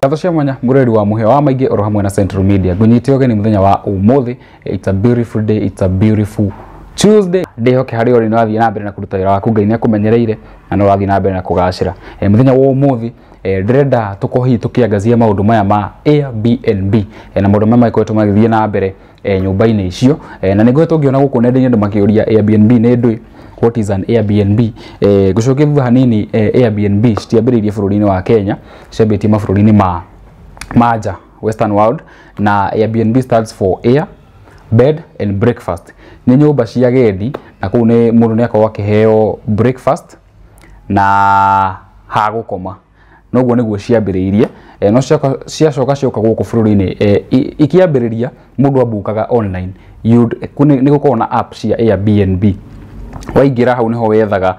Ngatho cia mwanya mureri wa muheo wa maingi oro hamwe na Central Media. Ngunyite ũgeni muthenya wa umuthi. It's a beautiful day, it's a beautiful Tuesday. Ndihoke hari ori no na mbere na kuruta wira waku, Ngai nĩakũmenyereire na no ũrathiĩ na mbere na kũgacĩra. Muthenya wa umuthi ndĩrenda tũkorwo hihi tũkĩangazia maũndũ maya ma Airbnb na maũndũ maya makoretwo magĩthiĩ na mbere nyũmba-inĩ icio, na nĩngoretwo ngĩona gũkũ nenda-inĩ andũ makĩũria Airbnb nĩ ndũĩ, what is an Airbnb? Ngũcokia thutha hanini, Airbnb citiambĩrĩirie bũrũri-inĩ wa Kenya, ciambĩtie mabũrũri-inĩ ma nja, Western world, na Airbnb stands for air bed and breakfast. Nĩ nyũmba cia agendi na kũu nĩ mũndũ nĩ akoragwo akĩheo breakfast na ha gũkoma. Noguo nĩguo ciambĩrĩirie, no ciacoka cioka gũkũ bũrũri-inĩ, ikĩambĩrĩria mũndũ ambukaga online. Nĩ gũkoragwo na app cia Airbnb. Waingĩra hau nĩho wethaga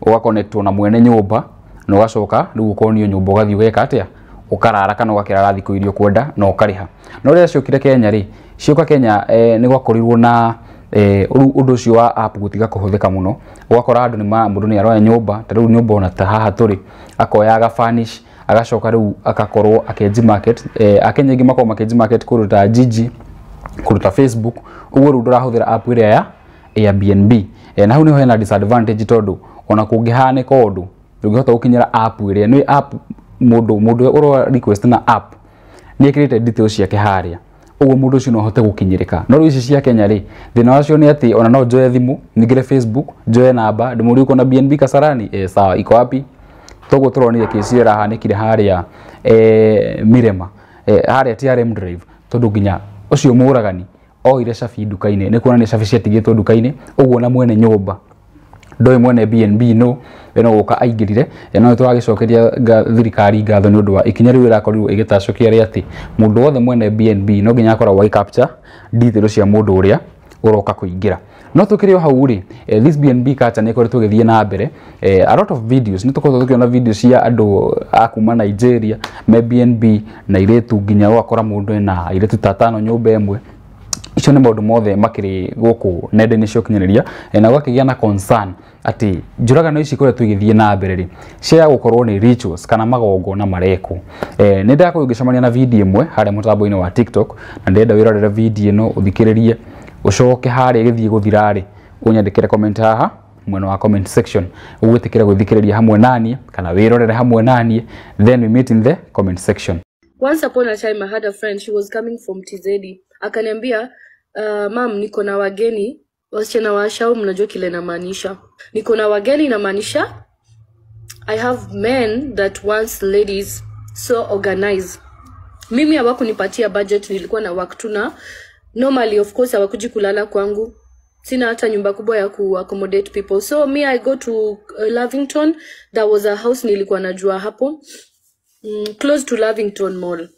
ũgakonectwo na mwene nyũmba na ũgacoka rĩu ũkonio nyũmba ũgathiĩ ũgeka atĩa, ũkarara kana ũgakĩrara thikũ iria ũkwenda na ũkarĩha. No rĩrĩa ciokire Kenya rĩ, cioka Kenya nĩ gwakorirwo na rĩu ũndũ ũcio wa app gũtiga kũhũthĩka mũno. Ũgakora andũ nĩ mũndũ nĩ aroya nyũmba, ta rĩu nyũmba ona ta haha tũrĩ, akoya agafurnish, agacoka rĩu agakorwo akĩenji market. Akenya aingĩ makoragwo makĩenji market kũndũ ta Jiji, kũndũ ta Facebook, ũguo rĩu ndũrahũthĩra app ĩrĩa ya Airbnb. Na hau niho hena disadvantage, tondũ ona kũngĩhanĩka ũndũ ndũngĩhota gũkinyĩra app ĩrĩa nĩ app mũndũ ũrĩa request na app nĩ ekĩrĩte details ciake harĩa, ũguo mũndũ ũcio no ahote gũkinyĩrĩka. No rĩu ici cia Kenya rĩ, thĩna wacio nĩ atĩ ona no njoe thimũ nyingĩre Facebook, njoe namba ndĩmũrie uko na BNB Kasarani, sawa, iko wapi? Toguo tũronire kesi ĩrĩa ĩrahanĩkire harĩa Mirema, harĩa TRM Drive, tondũ nginya ũcio mũragani oire cabi nduka-inĩ, nĩ kuonania cabi ciatigĩtwo nduka-inĩ, ũguo na mwene nyũmba ndoĩ mwene BNB no we no gũka aingĩrire. No tũragĩcokeria thirikari ngatho nĩ ũndũ wa ikinya rĩu rĩrakorirwo ĩgĩtacũkia rĩa atĩ mũndũ wothe mwene BNB no nginya akoragwo agĩ capture details cia mũndũ ũrĩa ũroka kũingĩra. No tũkĩrĩ o hau rĩ, this BNB culture nĩ ĩkoretwo ĩgĩthiĩ na mbere. A lot of videos nĩ tũkoretwo tũkĩona videos cia andũ a kuma Nigeria me BNB na airĩtu, nginya ũgakora mũndũ ena airĩtu ta atano nyũmba ĩmwe. Icio nĩ maũndũ mothe makĩrĩ gũkũ nenda-inĩ cia ũkinyanĩria, na gũgakĩgĩa na concern atĩ njũragano ici ikoretwo igĩthiĩ na mbere rĩ, cia gũkorwo nĩ rituals kana magongona marekwo. Nĩ ndakorwo ngĩcemania na video ĩmwe harĩa mũtambo-inĩ wa TikTok, na ndĩrenda wĩrorere video ĩno ũthikĩrĩrie, ũcoke harĩa ĩgĩthiĩ gũthira rĩ, ũnyandĩkĩre comment haha mwena wa comment section, ũgwĩtĩkĩra gwĩthikĩrĩria hamwe naniĩ kana wĩrorere hamwe naniĩ, then we meet in the comment section. Once upon a time I had a friend, she was coming from TZD. Akaniambia, "Mam, niko na wageni, wasichana wa Shau, mnajua kile namaanisha. Niko na wageni inamaanisha I have men that wants ladies, so organize." Mimi hawakunipatia budget, nilikuwa na work tu na normally, of course hawakuji kulala kwangu. Sina hata nyumba kubwa ya ku accommodate people. So me, I go to Lavington. There was a house nilikuwa najua hapo, close to Lavington Mall.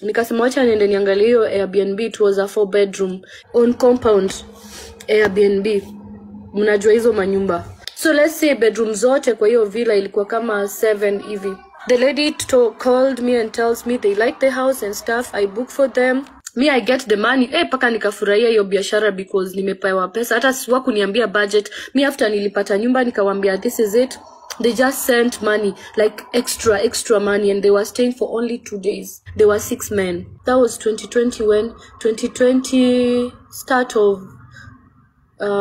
Nikasema wacha niende niangalie hiyo Airbnb. It was a four bedroom on compound Airbnb. Mnajua hizo manyumba. So let's say bedroom zote kwa hiyo villa ilikuwa kama 7 hivi. The lady called me and tells me they like the house and stuff. I book for them. Me, I get the money. Paka nikafurahia hiyo biashara because nimepewa pesa. Hata kuniambia budget. Me, after nilipata nyumba nikawambia this is it. They just sent money, like extra, extra money, and they were staying for only 2 days. There were six men. That was 2020 when 2020 start of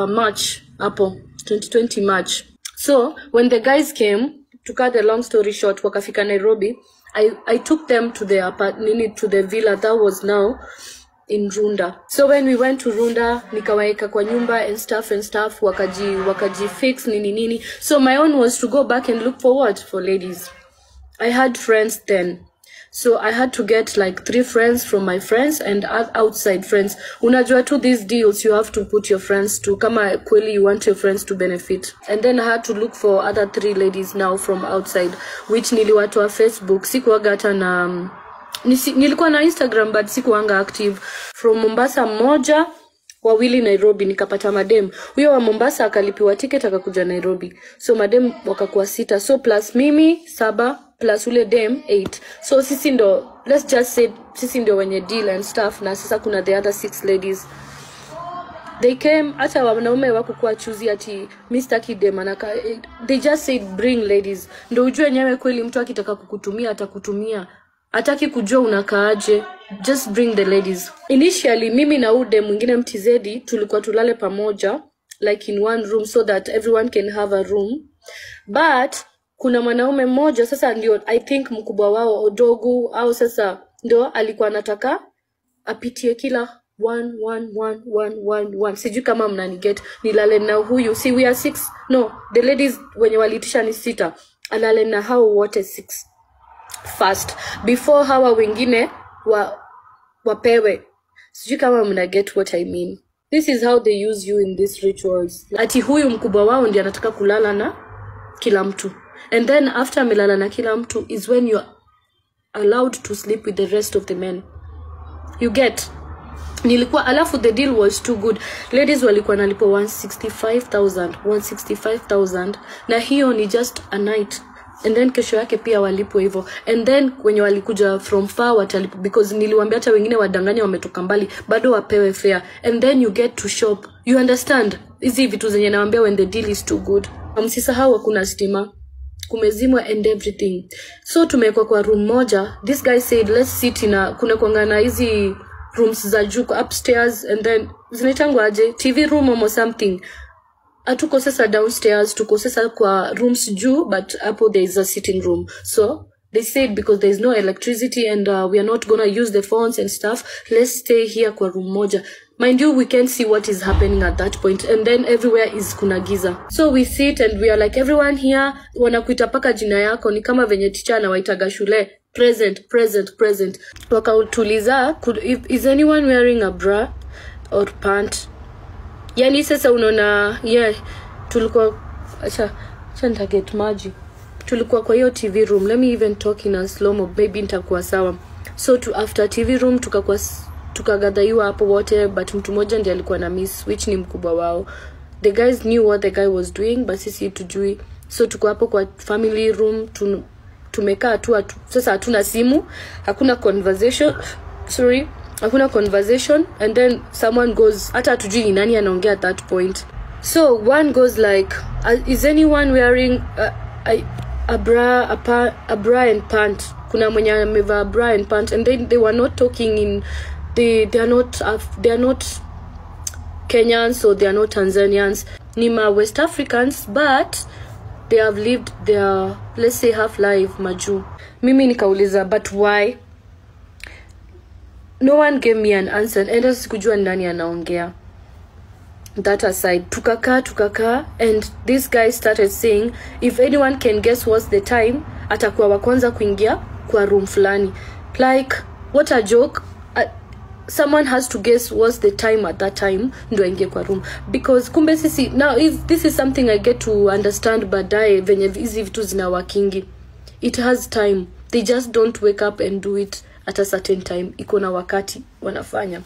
March, hapo 2020 March. So when the guys came, to cut the long story short, wakafika Nairobi. I took them to the apart, nini, to the villa that was now in Runda. So when we went to Runda, nikawaeka kwa nyumba and stuff and stuff, wakaji fix nini nini. So my own was to go back and look for what? For ladies. I had friends then. So I had to get like three friends from my friends and outside friends. Unajua tu these deals you have to put your friends to, kama kweli you want your friends to benefit. And then I had to look for other three ladies now from outside, which niliwatoa Facebook. Sikuwaga hata na nilikuwa na Instagram but sikuwanga active. From Mombasa moja, wawili Nairobi, nikapata madem. Huyo wa Mombasa akalipiwa ticket akakuja Nairobi. So madem wakakuwa sita. So plus mimi saba, plus ule dem 8. So sisi ndo, let's just say sisi ndo wenye deal and stuff, na sasa kuna the other six ladies. They came, hata wanaume wakukuwa choosy ati mi sitaki dem anaka, they just said bring ladies. Ndo ujue enyewe kweli mtu akitaka kukutumia atakutumia. Hataki kujua unakaaje, just bring the ladies. Initially mimi na ude mwingine mtizedi tulikuwa tulale pamoja, like in one room, so that everyone can have a room. But kuna mwanaume mmoja sasa ndio I think mkubwa wao Odogu au sasa ndio alikuwa anataka apitie kila one one one one one one. Sijui kama mnaniget. Nilale na huyu, si we are six? No, the ladies wenye waliitisha ni sita. Alale na hao wote six first before hawa wengine wapewe. Sijui kama mna get what I mean. This is how they use you in these rituals. Ati huyu mkubwa wao ndiye anataka kulala na kila mtu, and then after amelala na kila mtu is when you're allowed to sleep with the rest of the men. You get? Nilikuwa, alafu the deal was too good. Ladies walikuwa nalipwa 165,000, 165,000, na hiyo ni just a night, and then kesho yake pia walipwe hivyo, and then wenye walikuja from far watalipwa, because niliwaambia hata wengine wadanganya wametoka mbali, bado wapewe fare, and then you get to shop. You understand hizi vitu zenye nawaambia? When the deal is too good. Msisahau hakuna stima, kumezimwa and everything. So tumewekwa kwa room moja. This guy said, "Let's sit in a," kuna kuangana hizi rooms za juu kwa upstairs, and then zinaitangwa aje, TV room or something. Hatuko sasa downstairs, tuko sasa kwa rooms juu, but hapo there is a sitting room. So they said because there is no electricity and we are not gonna use the phones and stuff, let's stay here kwa room moja. Mind you, we can't see what is happening at that point, and then everywhere is kuna giza. So we sit and we are like, "Everyone here." Wanakuita paka jina yako, ni kama venye teacher anawaitaga shule, "Present, present, present." Wakautuliza, "Is anyone wearing a bra or pant?" Yani sasa unaona, yeah, tulikuwa, acha nitaget maji. Tulikuwa kwa hiyo TV room. Let me even talk in a slow mo, maybe nitakuwa sawa. So after TV room tukakuwa tukagadhaiwa hapo wote, but mtu mmoja ndiye alikuwa na miss, which ni mkubwa wao. The guys knew what the guy was doing, but sisi tujui. So tuko hapo kwa family room, tumekaa tu sasa hatuna simu, hakuna conversation, sorry, hakuna conversation. And then someone goes, hata hatujui ni nani anaongea at that point. So one goes like, "Is anyone wearing a bra and pant?" Kuna mwenye amevaa bra and pant? And then they were not talking in they are not Kenyans, so they are not Tanzanians, ni ma West Africans, but they have lived their, let's say, half life majuu. Mimi nikauliza, "But why?" No one gave me an answer, and hata sikujua ni nani anaongea. That aside, tukakaa, tukakaa, and this guy started saying, if anyone can guess what's the time, atakuwa wa kwanza kuingia kwa room fulani. Like, what a joke. Someone has to guess what's the time at that time ndo aingie kwa room, because kumbe sisi now, if this is something I get to understand baadaye, venye hizi vitu zina workingi, it has time. They just don't wake up and do it at a certain time. Iko na wakati wanafanya.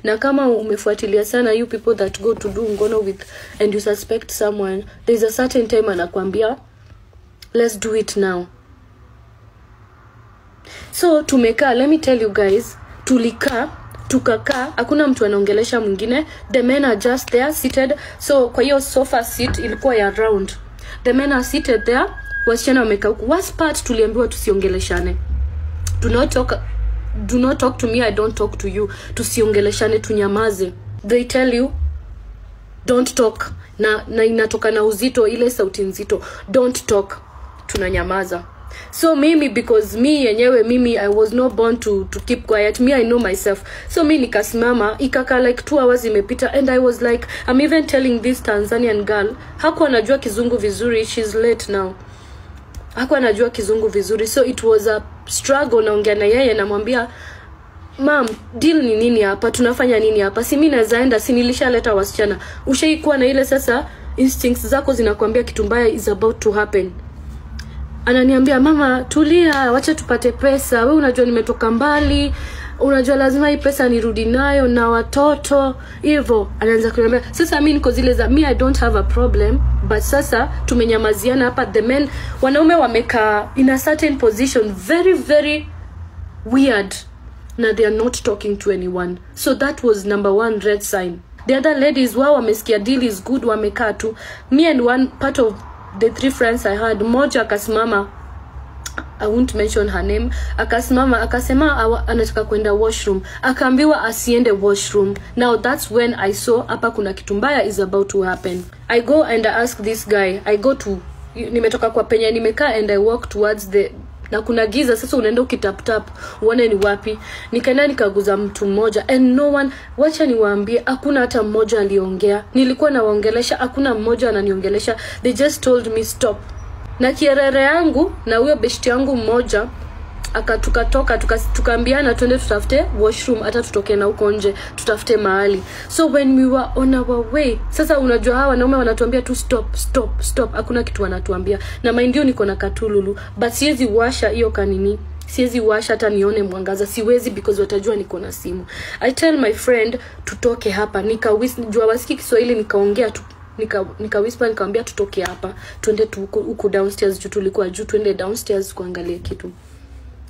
Na kama umefuatilia sana, you people that go to do ngono with and you suspect someone, there's a certain time anakwambia, "Let's do it now." So tumekaa, let me tell you guys, tulikaa, tukakaa, hakuna mtu anaongelesha mwingine. The men are just there seated. So kwa hiyo sofa seat ilikuwa ya round, the men are seated there, wasichana wamekaa huku. Worst part, tuliambiwa tusiongeleshane. "Do not talk, do not talk to me, I don't talk to you." Tusiongeleshane, tunyamaze. They tell you, "Don't talk," na inatoka na uzito, ile sauti nzito, "Don't talk." Tunanyamaza. So mimi, because me yenyewe mimi I was not born to keep quiet. Me, I know myself. So mi nikasimama. Ikaka like 2 hours imepita, and I was like, I'm even telling this Tanzanian girl, hakuwa anajua Kizungu vizuri, she's late now, hakuwa anajua Kizungu vizuri, so it was a struggle. Naongea na yeye, namwambia, "Mam, deal ni nini hapa? Tunafanya nini hapa? Si mi nawezaenda? Si nilishaleta wasichana?" Ushaikuwa na ile sasa instincts zako zinakwambia kitu mbaya is about to happen. Ananiambia, "Mama, tulia, wacha tupate pesa. We unajua nimetoka mbali, unajua lazima hii pesa nirudi nayo na watoto." Hivyo anaanza kuniambia. Sasa mi niko zile za, me, I don't have a problem, but sasa tumenyamaziana hapa. The men, wanaume wamekaa in a certain position, very very weird, na they are not talking to anyone. So that was number one red sign. The other ladies, wao wamesikia deal is good, wamekaa tu. Me and one part of the three friends I had, mmoja akasimama. I won't mention her name, akasimama akasema anataka kwenda washroom, akaambiwa asiende washroom. Now that's when I saw hapa kuna kitu mbaya is about to happen. I go and I ask this guy, I go to, nimetoka kwa penye nimekaa and I walk towards the, na kuna giza sasa, unaenda ukitap tap uone ni wapi. Nikaenda nikaguza mtu mmoja and no one, wacha niwaambie, hakuna hata mmoja aliongea. Nilikuwa nawaongelesha, hakuna mmoja ananiongelesha. They just told me stop. Na kierere yangu na huyo beshti yangu mmoja akatukatoka, tukaambiana twende tutafute washroom, hata tutoke na huko nje tutafute mahali. So when we were on our way, sasa unajua hawa wanaume wanatuambia tu stop, stop, stop, hakuna kitu wanatuambia. Na mind you niko na katululu, but siwezi washa hiyo kanini, siwezi washa hata nione mwangaza, siwezi because watajua niko na simu. I tell my friend tutoke hapa, nikajua wasiki Kiswahili, nikaongea tu, nika whisper nikamwambia tutoke hapa twende tu huku downstairs, juu tulikuwa juu, twende downstairs kuangalia kitu.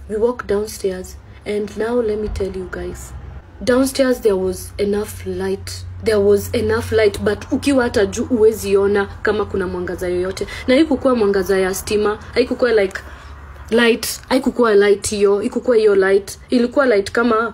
We walk downstairs and now let me tell you guys, downstairs there was enough light, there was enough light, but ukiwa hata juu huwezi ona kama kuna mwangaza yoyote. Na haikukuwa mwangaza ya stima, haikukuwa like light, haikukuwa light hiyo, haikukuwa hiyo light, ilikuwa light kama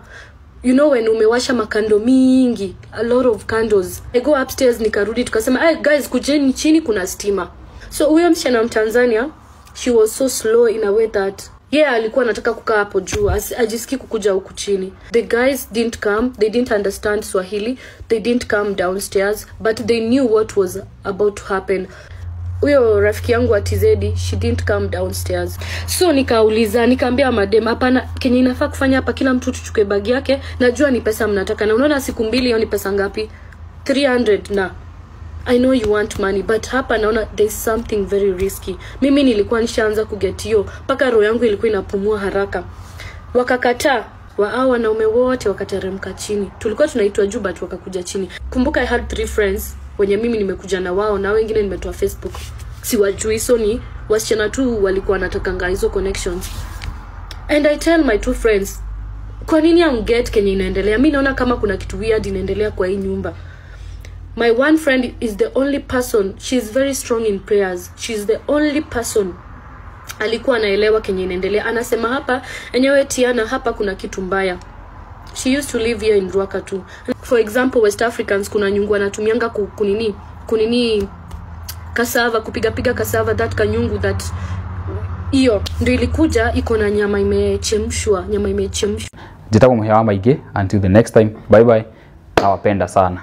you know when umewasha makando mingi, a lot of candles. I go upstairs, nikarudi, tukasema hey guys, kujeni chini kuna stima. So huyo msichana Mtanzania, she was so slow in a way that yeah, alikuwa anataka kukaa hapo juu, ajisikii kukuja huku chini. The guys didn't come, they didn't understand Swahili, they didn't come downstairs, but they knew what was about to happen. Huyo rafiki yangu wa TZ, she didn't come downstairs. So nikauliza, nikaambia madem, hapana, kenye inafaa kufanya hapa, kila mtu tuchukue bagi yake, najua ni pesa mnataka. Na unaona siku mbili hiyo ni pesa ngapi? 300 na I know you want money, but hapa naona there's something very risky. Mimi nilikuwa nishaanza kuget hiyo, mpaka roho yangu ilikuwa inapumua haraka. Wakakataa, hao wanaume wote wakateremka chini. Tulikuwa tunaitwa juu but wakakuja chini. Kumbuka I had 3 friends wenye mimi nimekuja na wao, na wengine nimetoa Facebook. Siwajui, so ni wasichana tu walikuwa wanatakanga hizo connections. And I tell my 2 friends, kwa nini hamget kenye inaendelea? Mimi naona kama kuna kitu weird inaendelea kwa hii nyumba. My one friend is the only person, she's very strong in prayers. She's the only person alikuwa anaelewa kenye inaendelea. Anasema hapa, enyewe Tiana, hapa kuna kitu mbaya. She used to live here in Ruaka too. For example, West Africans kuna nyungu wanatumianga kunini cassava, kupiga piga cassava, that kanyungu, that hiyo ndio ilikuja iko na nyama imechemshwa, nyama imechemshwa. Njĩtagwo Mũhĩa wa Maingĩ, until the next time, bye bye. Nawapenda sana.